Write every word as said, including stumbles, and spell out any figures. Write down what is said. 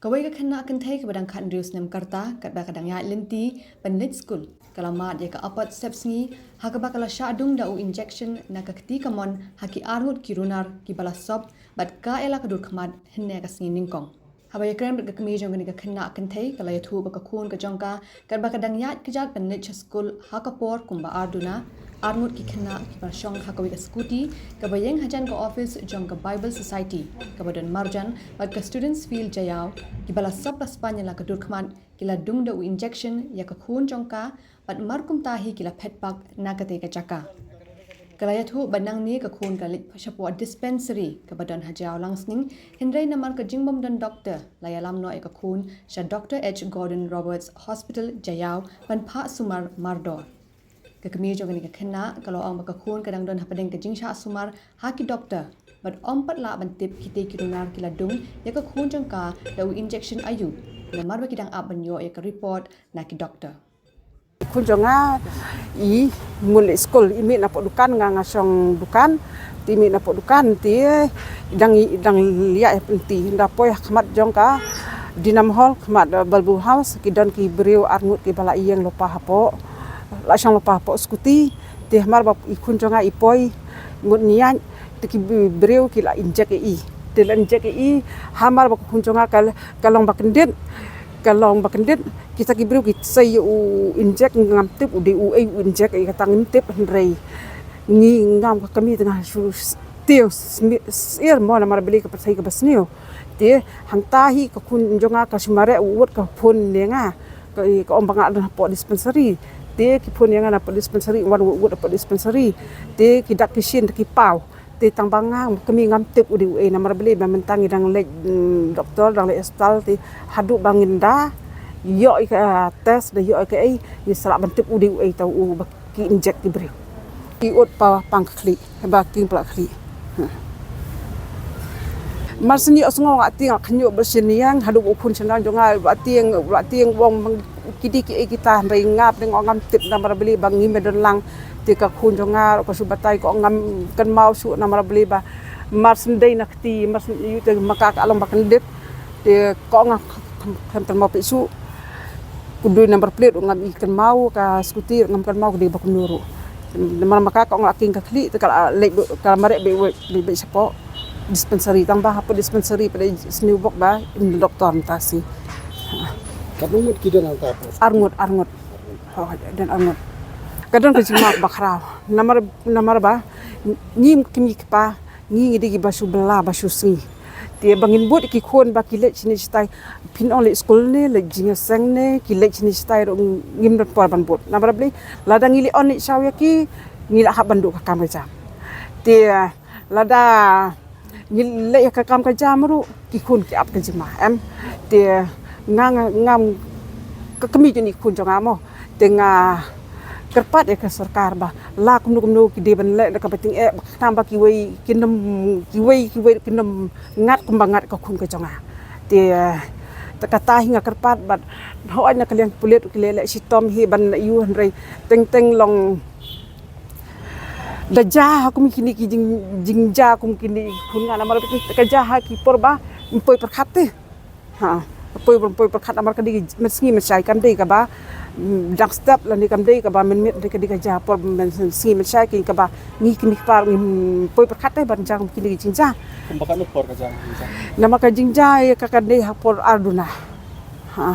Kawei ka khynnah kynthei kaba dang khathynriew snem ka rta, katba ka dang ïaid lynti ban leit skul, ka la mad ïa ka apot sepsngi ha kaba ka la shah dung da u injection na ka kti kamon ha ki arngut ki runar kiba la sop, bad ka ela ka dur khmat hynne ka sngi nyngkong. Haba ïakren bad ka kmie jong kane ka khynnah kynthei, ka la ïathuh ba ka khun ka jong ka, katba ka dang ïaid kjat ban leit sha skul ha ka por kumba ar duna, arngut ki khynnah kiba shong ha kawei ka scooty kaba ïeng hajan ka office jong ka Bible Society kaba don marjan bad ka Students Field Jaïaw, kiba la sop la span ïa la ka dur khmat, ki la dung da u injection ïa ka khun jong ka, bad mar kumta hi ki la phet pak na katei ka jaka. Ka la ïathuh ba nangne ka khun ka la leit shapoh dispensary kaba don ha Jaïaw Langsning, hynrei namar ka jingbym don doktor, la ïalam noh ïa ka khun sha Doctor H Gordon Roberts Hospital Jaïaw ban phah sumar mardor. Ka kmie jong kane ka khynnah ka la ong ba ka khun ka dang don hapdeng ka jingshah sumar ha ki doktor, bad ym pat lah ban tip kitei ki runar ki la dung ïa ka khun jong ka da u injection aïu, namar ba ki dang ap ban ïoh ïa ka report na ki doktor. Khun jong nga i mut leit skul, i mih napoh dukan, nga nga shong dukan, te i mih napoh dukan te i dang, i dang liah ïa pynti, nda poi ha khmat jong ka Dinam Hall, khmat, eh, Balbu House, ki don ki briew arngut kiba la ïeng lypa hapoh, la shong lypa hapoh scooty, te hamar ba i khun jong nga i poi, ngut ñiaid, te ki bi-, briew ki la inject ïa i. Te la inject ïa i, hamar ba ka khun jong nga ka, ka long ba kyndit, ka long ba kyndit, kita ki briew ki sei ïa u inject, ngam tip u dei uei u inject ïa kata, ngim tip, hynrei ngi ngam, ka kmie te nga shu s-, tieng smi-, syier mo, namar balei ka pyrthei kaba sniew. Te hangta hi ka khun jong nga ka shu mareh, u wad ka phone ïa nga. Ka, ka ong ba nga don hapoh dispensary. Te ki phone ïa nga napoh dispensary, wan u wad hapoh dispensary. Te ki dak ki shin te ki paw. Te tang ba nga, ka kmie ngam tip u dei uei, namar balei ba mynta ngi dang leit, mm, doktor, dang leit hospital, te haduh ba ngin da ïoh ïa ka test, da ïoh ïa kaei, ngin sa lah ban tip u dei uei uta u ba ki inject ki briew. Ki ud pa pang ka khlieh, ba king pla khlieh. Mar sien ïoh sngew nga tieng, nga khñiuh ba sien ïeng, haduh ba u khun shynrang jong nga ba tieng, ba tieng, u ong mang kidei kiei kita, hynrei nga pdeng, ngam tip namar balei ba ngim don lang. Te ka khun jong nga ka shu batai, ka ong ngam kynmaw shuh namar balei ba mar sien dei na kti, mar sien ïoh te ma ka ka long ba kyndit. Te ka ong nga khlem kynmaw peit shuh. Ka dei number plate ruh ngam i kynmaw, ka scooty ruh ngam kynmaw ka dei ba kumno ruh. Namar ma ka ka ong la king ka khlieh, te ka la leit, ka la mareh beit, beit, beit shapoh dispensary, tang ba hapoh dispensary pat dei sniew bok ba im don doktor mynta shi. Katno ngut ki don hangta? Arngut, arngut. Ho, don arngut. Ka don ka jingma ba khraw. Namar, namar ba ngim kmie kpa, ngi ngi dei kiba shu bylla ba shu sngi. Te ba ngin bud ki khun ba ki leit shane shatai, phin ong leit skul ne, leit jingïaseng ne, ki leit shane shatai ruh ngim don por ban bud. Namar balei, lada ngi leit on leit shaw ïa ki, ngi la hap ban duh ka kam ka jam. Te lada ngi leh ïa ka kam ka jam ruh, ki khun ki ap ka jingma, em. Te nga, nga, ngam, ka kmie jong i khun jong nga mo. Te nga kyrpad ïa ka sorkar ba la kumno kumno ki dei ban leh da kaba tyngeh, ba khnang ba kiwei kin ym, kiwei, kiwei kin ym ngat kumba ngat ka khun ka jong nga. Te, te kata hi nga kyrpad bad hooid na ka liang pulit ki leh leh shitom hi ban ïoh, hynrei teng teng long da jia ha kum kine ki jing, jingjia kum kine ki khun nga, namar ka jia ha ki por ba ym poi pyrkhat te. Ha, poi, poi pyrkhat namar ka dei mynsngi mynshai, kam dei kaba, mm, dang step, lane kam dei kaba mynmiet, dei ka dei ka jia por mynsngi mynshai, kaba ngi kmie kpa ngim poi pyrkhat te ban jia kum kine ki jingjia. Kumba katno por ka jia, jingjia? Namar ka jingjia ïa ka ka dei ha por ar duna. Ha.